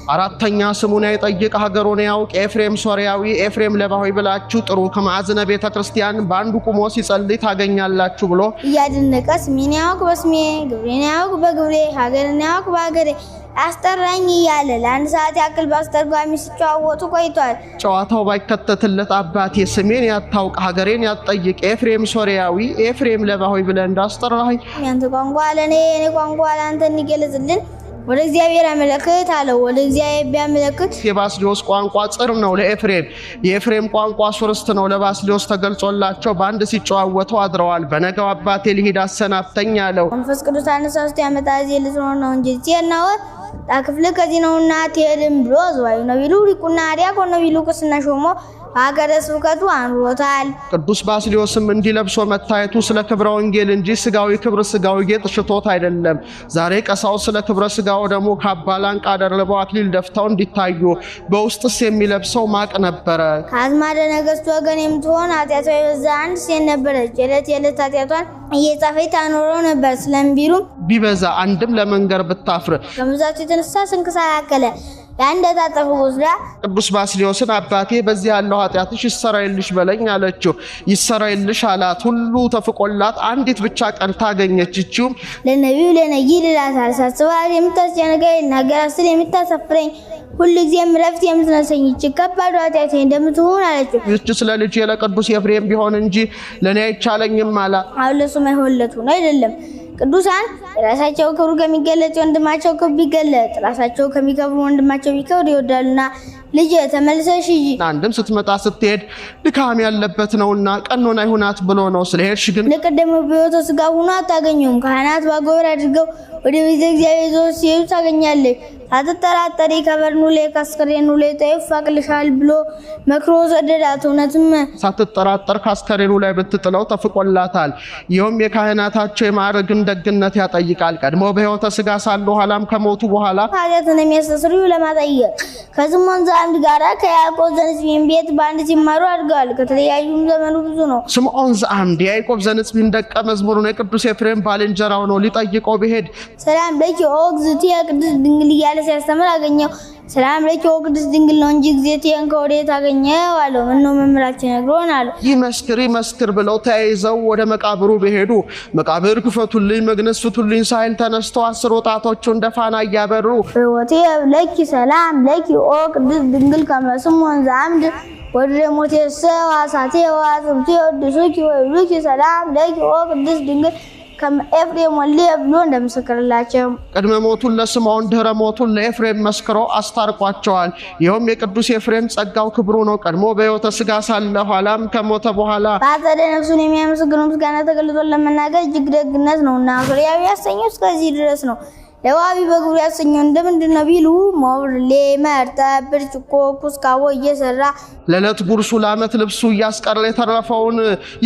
አራተኛ ስሙን አይጠይቅ ሀገሩን ያውቅ ኤፍሬም ሶርያዊ ኤፍሬም ለባሆይ ብላችሁ ጥሩ። ከማዕዝነ ቤተ ክርስቲያን በአንዱ ቁሞ ሲጸልይ ታገኛላችሁ ብሎ እያደነቀ ስሜን ያውቅ በስሜ፣ ግብሬን ያውቅ በግብሬ፣ ሀገርን ያውቅ በሀገሬ አስጠራኝ እያለ ለአንድ ሰዓት ያክል በአስተርጓሚ ሲጨዋወቱ ቆይቷል። ጨዋታው ባይከተትለት አባቴ ስሜን ያታውቅ ሀገሬን ያትጠይቅ ኤፍሬም ሶርያዊ ኤፍሬም ለባሆይ ብለህ እንዳስጠራኸኝ ያንተ ቋንቋ ለእኔ የኔ ቋንቋ ለአንተ እንዲገለጽልን ወደ እግዚአብሔር አመለክት አለው። ወደ እግዚአብሔር ቢያመለክት የባስልዮስ ቋንቋ ጽር ነው ለኤፍሬም፣ የኤፍሬም ቋንቋ ሱርስት ነው ለባስልዮስ ተገልጾላቸው በአንድ ሲጨዋወቱ አድረዋል። በነገው አባቴ ልሂድ አሰናብተኝ አለው። መንፈስ ቅዱስ አነሳስቶ ያመጣ ዜ ልትሆን ነው እንጂ ዜናው ክፍል ከዚህ ነውና አትሄድም ብሎ ዝዋዩ ነቢሉ ሊቁና ዲያቆን ነቢሉ ቅስና ሾሞ በሀገረ ስብከቱ አኑሮታል። ቅዱስ ባስልዮስም እንዲለብሶ መታየቱ ስለ ክብረ ወንጌል እንጂ ስጋዊ ክብር ስጋዊ ጌጥ ሽቶት አይደለም። ዛሬ ቀሳው ስለ ክብረ ስጋው ደግሞ ካባ ላንቃ ደርበው አክሊል ደፍተው እንዲታዩ በውስጥስ የሚለብሰው ማቅ ነበረ። ከአዝማደ ነገስት ወገን የምትሆን ኃጢአቷ የበዛ አንድ ሴት ነበረች። የዕለት የዕለት ኃጢአቷን እየጻፈች ታኖረው ነበር። ስለምቢሉም ቢበዛ አንድም ለመንገር ብታፍር ከብዛቱ የተነሳ ስንክሳር አከለ። የአንድ የታጠፈ ወስዳ ቅዱስ ባስልዮስን አባቴ በዚህ ያለው ኃጢአትሽ ይሰራይልሽ በለኝ አለችው። ይሰራይልሽ አላት። ሁሉ ተፍቆላት አንዲት ብቻ ቀርታ አገኘች። ይቺውም ለነቢዩ ለነጊድ እላታል። ሳስባት የምታስጨንቀኝ ልናገራት ስል የምታሳፍረኝ ሁልጊዜም ረፍት የምትነሰኝ ይህች ከባዷ ኃጢአቴ እንደምትሆን አለችው። ይህች ስለ ልጄ ለቅዱስ ኤፍሬም ቢሆን እንጂ ለእኔ አይቻለኝም አላት። አሁን ለእሱ ማይሆንለት ሆኖ አይደለም። ቅዱሳን የራሳቸው ክብሩ ከሚገለጽ የወንድማቸው ክብር ቢገለጥ ራሳቸው ከሚከብሩ ወንድማቸው ቢከብር ይወዳሉና ልጄ ተመልሰሽ ሂጂ። አንድም ስትመጣ ስትሄድ ድካም ያለበት ነውና ቀኖና ይሁናት ብሎ ነው። ስለሄድሽ ግን ለቀደመ በሕይወተ ሥጋ ሆኖ አታገኘውም። ካህናት ባጎበር አድርገው ወደ ቤተ እግዚአብሔር ይዘው ሲሄዱ ታገኛለች። ሳትጠራጠሪ ከበርኑ ላይ ከአስከሬኑ ላይ ይፋቅልሻል ብሎ መክሮ ሰደዳት። እውነትም ሳትጠራጠር ካስከሬኑ ላይ ብትጥለው ተፍቆላታል። ይኸውም የካህናታቸው የማዕረግን ደግነት ያጠይቃል። ቀድሞ በሕይወተ ሥጋ ሳሉ ኋላም ከሞቱ በኋላ ኃጢአትን የሚያስተሰርዩ ለማጠየቅ ከስምዖን ዘአምድ ጋራ ከያዕቆብ ዘንጽቢን ቤት በአንድ ሲማሩ አድገዋል። ከተለያዩም ዘመኑ ብዙ ነው። ስምዖን ዘአምድ የያዕቆብ ዘንጽቢን ደቀ መዝሙሩ ነው። የቅዱስ ኤፍሬም ባልንጀራው ነው። ሊጠይቀው ቢሄድ ሰላም ለኪ ኦ እግዝእትየ ቅድስት ድንግል እያለ ሲያስተምር አገኘው። ሰላም ለኪ ኦ ቅድስት ድንግል ነው እንጂ እግዝእትየን ከወዴት አገኘው አለው። ምነው መምህራችን ነግሮን አለው። ይመስክር ይመስክር ብለው ተያይዘው ወደ መቃብሩ ቢሄዱ መቃብር ክፈቱልኝ፣ መግነዝ ፍቱልኝ ሳይል ተነስተው 10 ወጣቶቹ እንደ ፋና እያበሩ በሕይወቴ ለኪ ሰላም ለኪ ኦ ቅድስት ድንግል ከመ ስምዖን ዘአምድ ወድረ ሞቴሰ ዋሳቴ ዋጽብቴ ወድሱኪ ወይብሉኪ ሰላም ለኪ ኦ ቅድስት ድንግል ከመ ኤፍሬም ወልድየ ብሎ እንደመሰከረላቸው ቅድመ ሞቱን ለስምዖን ድኅረ ሞቱን ለኤፍሬም መስክሮ አስታርቋቸዋል። ይኸውም የቅዱስ ኤፍሬም ጸጋው ክብሩ ነው። ቀድሞ በሕይወተ ሥጋ ሳለ ኋላም ከሞተ በኋላ በአጸደ ነፍሱን የሚያመሰግነው ምስጋና ተገልጦ ለመናገር እጅግ ደግነት ነውና ሶርያዊ ያሰኘው እስከዚህ ድረስ ነው። ለዋቢ በግብሩ ያሰኘው እንደምንድን ነው ቢሉ ሞብርሌ፣ መርጠ፣ ብርጭቆ፣ ኩስካቦ እየሰራ ለዕለት ጉርሱ ለዓመት ልብሱ እያስቀረ የተረፈውን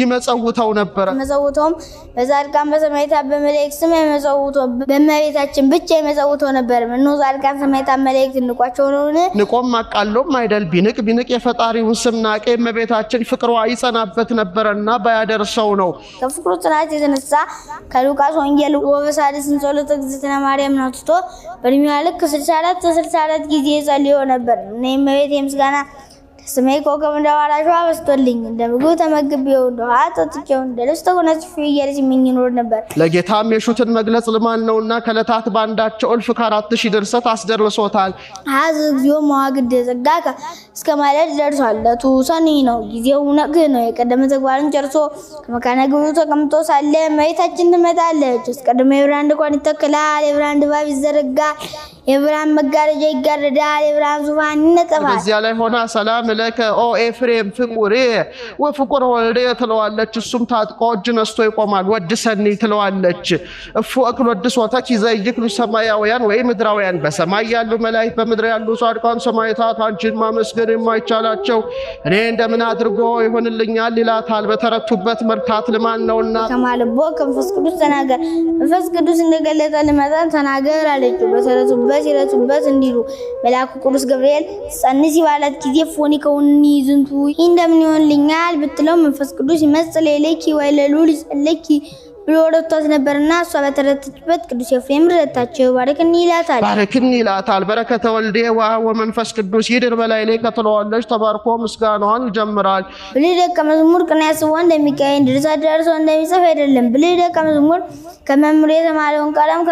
ይመጸውተው ነበረ። መጸውተውም በጻድቃን በሰማዕታት በመላእክት ስም የመጸውተው በእመቤታችን ብቻ የመጸውተው ነበር። ምነው ጻድቃን ሰማዕታት መላእክት ንቋቸው ነውን? ንቆም አቃሎም አይደል። ቢንቅ ቢንቅ የፈጣሪውን ስም ናቀ። የእመቤታችን ፍቅሯ ይጸናበት ነበረና ባያደርሰው ነው። ከፍቅሩ ጽናት የተነሳ ከሉቃስ ወንጌል ወበሳድስን ጸሎተ እግዝእትነ ማርያም ነው ትቶ በእድሜዋ ልክ 64 64 ጊዜ ጸልዮ ነበር። እኔ እመቤቴ ምስጋና ከሰማይ ኮከብ እንደ ዋራ አሸዋ በዝቶልኝ እንደ ምግብ ተመግቤው እንደ ውሃ ጠጥቼው እንደ ልብስ ተጎናጽፌው እያለ ሲመኝ ይኖር ነበር። ለጌታም የሹትን መግለጽ ልማድ ነውና ከዕለታት ባንዳቸው እልፍ ከ4000 ድርሰት አስደርሶታል። ሀዝ እግዚኦ መዋግድ ጸጋከ እስከ ማለት ደርሷል። ዕለቱ ሰኔ ነው፣ ጊዜው ነግህ ነው። የቀደመ ተግባርን ጨርሶ ከመካነ ግብሩ ተቀምጦ ሳለ እመቤታችን ትመጣለች። አስቀድሞ የብርሃን ድንኳን ይተከላል፣ የብርሃን ድባብ ይዘረጋል፣ የብርሃን መጋረጃ ይጋረዳል፣ የብርሃን ዙፋን ይነጠፋል። በዚያ ላይ ሆና ሰላም ለከ ኦ ኤፍሬም ፍቁሬ ወፍቁር ወልዴ ትለዋለች። እሱም ታጥቆ እጅ ነስቶ ይቆማል። ወድሰኒ ትለዋለች። እፉ እክል ወድሶተኪ ዘይክሉ ሰማያውያን ወይ ምድራውያን፣ በሰማይ ያሉ መላእክት በምድር ያሉ ጻድቃን ሰማዕታት አንቺን ማመስገን የማይቻላቸው እኔ እንደምን አድርጎ ይሆንልኛል ይላታል። በተረቱበት መርታት ልማን ነውና ከማልቦ ከመንፈስ ቅዱስ ተናገር፣ መንፈስ ቅዱስ እንደገለጠ ልመጠን ተናገር አለችው። በተረቱበት ይረቱበት እንዲሉ መልአኩ ቅዱስ ገብርኤል ጸንሲ ባላት ጊዜ ፎኒ ከውኒ ዝንቱ ይህ እንደምን ይሆንልኛል ብትለው መንፈስ ቅዱስ ይመጽእ ሌለኪ ወይለሉል ይጸለኪ ብሎ ረድቷት ነበርና እሷ በተረተችበት ቅዱስ ኤፍሬም ረታቸው። ባርክኒ ይላታል። ባርክኒ ይላታል። በረከተ ወልዴ ወመንፈስ ቅዱስ ይድር በላዕሌከ ትለዋለች። ተባርኮ ምስጋናዋን ይጀምራል። ብልህ ደቀ መዝሙር ቅኔ አስቦ እንደሚቀኝ፣ ድርሰት ደርሶ እንደሚጽፍ አይደለም። ብልህ ደቀ መዝሙር ከመምህሩ የተማረውን ቀለም